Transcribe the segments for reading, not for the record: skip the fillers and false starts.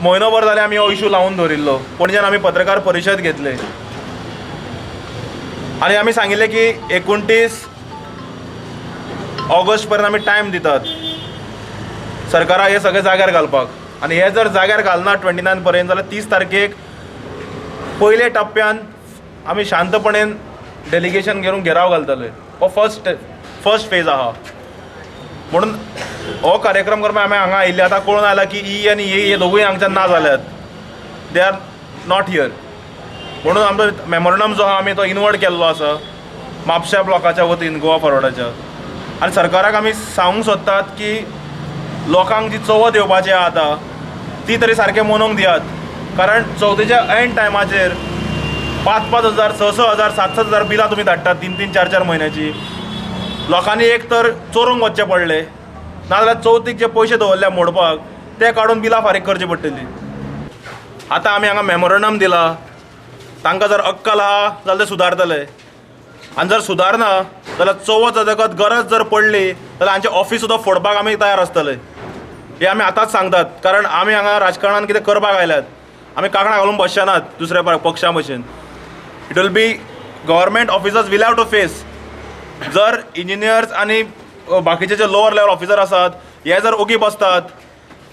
म्हयनोभर जालें आमी हो इशू लावन दवरिल्लो. पणजेन आमी पत्रकार परिशद घेतले आनी आमी सांगिल्लें की 29 ऑगस्ट पर्यंत आमी टायम दितात सरकाराक हे सगळे जाग्यार घालपाक. आनी हे जर जाग्यार घालना 29 पर्यंत जाल्यार 30 तारखेक पयले टप्प्यान आमी शांतपणेन डेलिगेशन घेवन घेराव घालतले. हो फर्स्ट फेज आहा. म्हणून हो कार्यक्रम करपाक आमी हांगा आयिल्ले. आतां कळून आयला की ई आनी ए हे दोगूय हांगच्यान ना जाल्यात, they are not here. म्हणून आमचो मेमोरंडम जो आहा आमी तो इनवर्ड केल्लो आसा म्हापशा ब्लॉकाच्या वतीन, गोवा फॉरवर्डाच्या. आनी सरकाराक आमी सांगूंक सोदतात की लोकांक जी चवथ येवपाची आहा आतां ती तरी सारकें मनोवंक दियात, कारण चवथीच्या एंड टायमाचेर 5-5 हजार, 6-6 हजार, 7-7 हजार बिलां तुमी धाडटात 3-3, 4-4 म्हयन्याची. लोकांनी एक तर चोरूंक वचचें पडलें, नाजाल्यार चवथीक जे पयशे दवरल्या मोडपाक ते काडून बिलां फारीक करची पडटली. आतां आमी हांगा मेमोरंडम दिला, तांकां जर अक्कल आहा जाल्यार ते सुदारतले, आनी जर सुदारना जाल्यार चवथ जातकच गरज जर पडली जाल्यार हांचे ऑफीस सुद्दां फोडपाक आमी तयार आसतले. हे आमी आतांच सांगतात, कारण आमी हांगा राजकारणान कितें करपाक आयल्यात, आमी कांकणां घालून बसचे नात दुसऱ्या पक्षा भशेन. It will be government officers will have to face. जर इंजिनियर्स आनी बाकीचे जे लोअर लेवल ऑफिसर आसात हे जर ओगी बसतात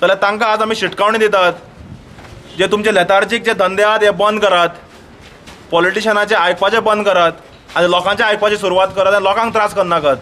जाल्यार तांकां आज आमी शिटकावणी दितात, जे तुमचे लेथार्जीक जे धंदे आहात हे बंद करात, पॉलिटिशनाचे आयकपाचें बंद करात आनी लोकांचें आयकपाची सुरवात करात आनी लोकांक त्रास करनाकात.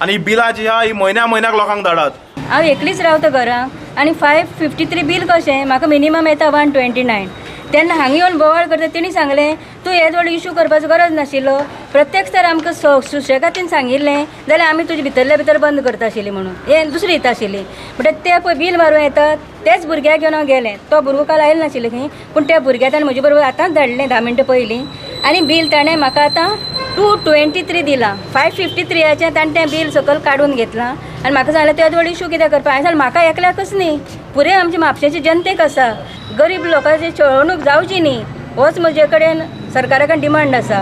आनी ही बिलां जी आहा ही म्हयन्या म्हयन्याक लोकांक धाडात. हांव एकलीच रावता घरांत आनी 553 बील कशें म्हाका मिनिमम येता 129. तेन्ना हांगा येवन बोवाळ करता तेणी सांगलें तूं येदो व्हडलो इशू करपाचो गरज नाशिल्लो, प्रत्यक्ष तर आमकां सुशेगातीन सांगिल्लें जाल्यार आमी तुजे भितरल्या भितर बंद करता आशिल्ली म्हणून हे दुसरी येता आशिल्ली. म्हणटा ते पळय बील मारून येतात तेच भुरग्याक घेवन हांव गेलें. तो भुरगो काल आयलो नाशिल्लो खंय, पूण त्या भुरग्याक ताणें म्हजे बरोबर आतांच धाडलें 10 मिनटां पयलीं आनी बील ताणें म्हाका आतां 223 दिलां. 553 ताणें तें बील सकयल काडून घेतलां आनी म्हाका सांगलें तेदो व्हडलो इशू कित्याक करपाक. हांवें सांगलें म्हाका एकल्याकच न्ही, पुराय आमच्या म्हापशेंची जनतेक आसा, गरीब लोकांची छळवणूक जावची न्ही होच म्हजे कडेन सरकारा कडेन डिमांड आसा.